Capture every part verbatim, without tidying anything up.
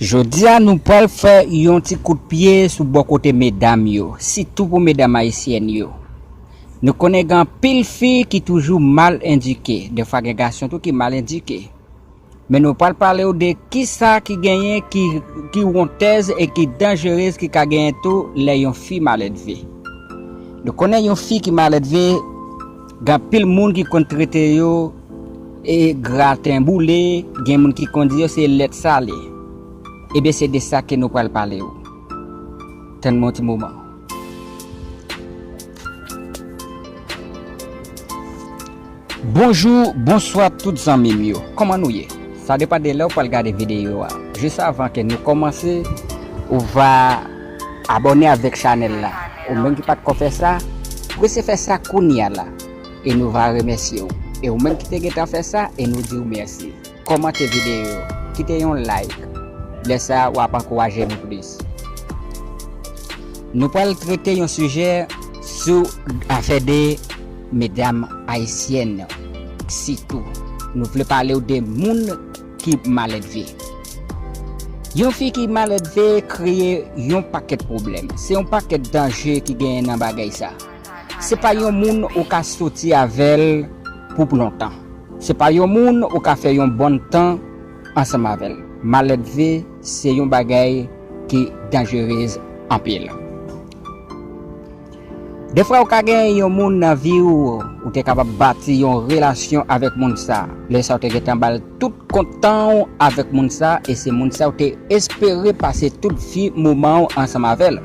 Jodi a nou pral fè yon ti kout pye sou bò kote medam yo, sitou pou medam ayisyèn yo. Nou konnen gen anpil fi ki toujou mal endike, defwa gen gason tou ki mal endike. Men nou pral pale w de kisa ki genyen ki, ki wontèz e ki danjerez ki ka genyen tou lè yon fi maledve. Nou konnen yon fi ki maledve, gen anpil moun ki konn trete yo e graten boule, gen moun ki konn di yo se lèt sale. Ebyen, se de sa ke nou pral pale w. Tann mwen yon ti moman. Bonjou, bonswa tout zanmi m yo. Kòman nou ye? Sa depann de lè w pral gade videyo a. Jis avan ke nou kòmanse, ou va abòne avèk chanèl la. Ou menm ki pa t ko fè sa, prese fè sa kounye a la. E nou va remèsye w. E ou menm ki te gentan fè sa, e nou di w mèsi. Kòmante videyo, kite yon like. Lè sa a, w ap ankouraje nou plis. Nou pral trete yon sijè sou afè de medam ayisyèn, sitou. Nou vle pale w de moun ki maledve. Yon fi ki maledve kreye yon pakèt pwoblèm. Se yon pakèt danje ki genyen nan bagay sa. Se pa yon moun ou ka soti avè l pou lontan. Se pa yon moun ou ka fè yon bòn tan ansanm avè l. Maledve se yon bagay ki danjerez anpil. Defwa ou ka gen yon moun nan vi w, ou te kapab bati yon relasyon avèk moun sa. Lè sa ou te gentan ba l tout kontan w avèk moun sa, e se moun sa ou te espere pase tout vi moman w ansanm avè l.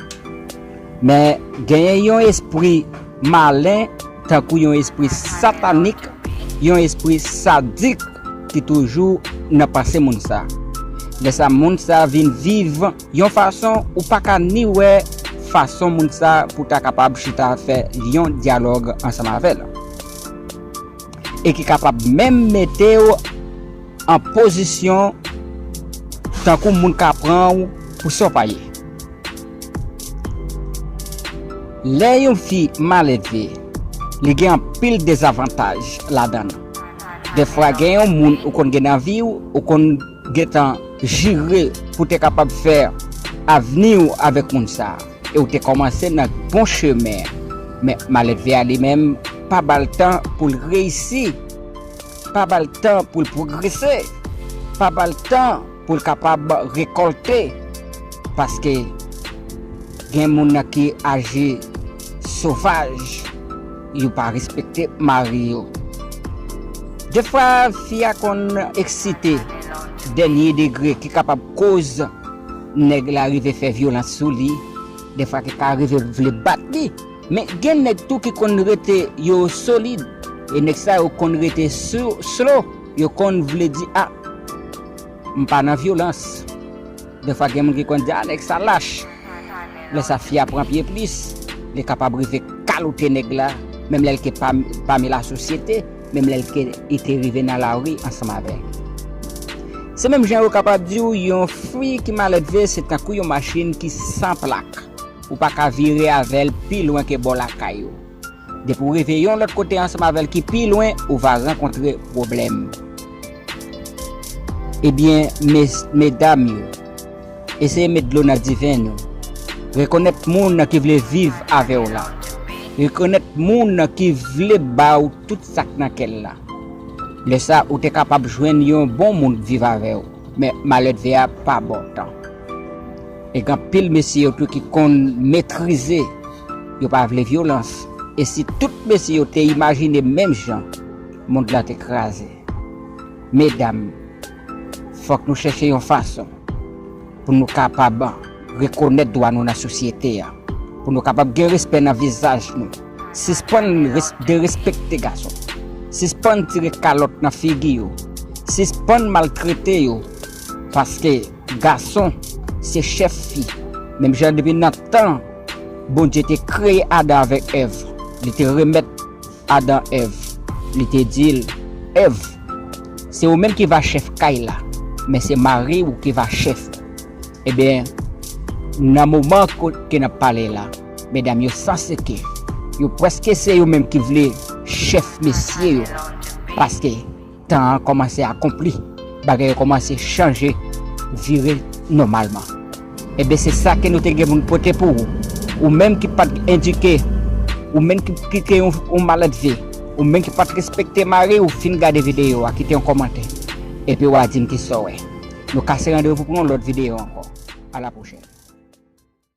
Men genyen yon espri malen, tankou yon espri satanik, yon espri sadik ki toujou nan panse moun sa. Lè sa moun sa vin viv yon fason ou pa ka ni wè fason moun sa pou ta kapab chita fè yon dyalòg ansanm avè l. E ki kapab menm mete w an pozisyon tankou moun ka pran w pou sa w pa ye. Lè yon fi maledve, li gen anpil dezavantaj ladan l. Defwa gen yon moun ou konn gen nan vi w, ou konn gentan jire pou te kapab fè avni w avèk moun sa a. E ou te kòmanse nan bon chemen. Men maledve a li menm pa ba l tan pou l reyisi, pa ba l tan pou l pwogrese, pa ba l tan pou l kapab rekòlte. Paske gen moun nan ki aji sovaj, yo pa respekte mari yo. Defwa fi a konn eksite dènye degre ki kapab koz nèg la rive fè vyolans sou li, defwa ki ka rive vle bat li. Men gen nèg tou ki konn rete yo solid, e nèg sa yo konn rete sou slow, yo konn vle di a, m pa nan vyolans. Defwa gen moun ki konn di a nèg sa lach. Lè sa fi a pran pye plis, li kapab rive kaloute nèg la, menm lè l ke pami lasosyete, menm lè l ke li te rive nan lari ansanm avè l. Se menm jan yo kapab di w yon fi ki maledve se tankou yon machin ki san plak. Ou pa ka vire avè l pi lwen ke bò lakay ou. Depi w rive yon lòt kote ansanm avè l ki pi lwen, ou va rankontre pwoblèm. Ebyen, mes, medam yo, eseye met dlo nan diven nou. Rekonèt moun nan ki vle viv avè w la. Rekonèt moun nan ki vle ba w tout sa k nan kè l la. Lè sa, ou te kapab jwenn yon bon moun viv avè w. Men maledve a pa ba w tan. E gen anpil mesye yo tou ki konn metrize, yo pa vle vyolans. E si tout mesye yo te imajine menm jan, mond la te kraze. Medam, fòk nou chèche yon fason pou nou kapab rekonèt dwa nou nan sosyete a, pou nou kapab gen respè nan vizaj nou. Sispann res-, derespekte gason. Sispann tire kalòt nan figi yo. Sispann maltrete yo. Paske gason se chèf fi. Menm jan depi nan tan Bondye te kreye Adan avèk Èv, li te remèt Adan Èv. Li te di l, Èv, se ou menm ki va chèf kay la, men se mari w ki va chèf ou. Ebyen, nan moman ke n ap pale la, medam yo sanse ke yo prèske se yo menm ki vle chèf mesye yo, paske tan an kòmanse akonpli, bagay yo kòmanse chanje, vire nòmalman. Ebyen, se sa ke nou te gen pou n pote pou ou. Ou menm ki pa t edike, ou menm ki, ki te yon, yon maledve, ou menm ki pa t respekte mari w, fin gade videyo a, kite yon kòmantè. Epi w a di m kisa w wè. Nou kase randevou pou yon lòt videyo ankò. A la pwochèn.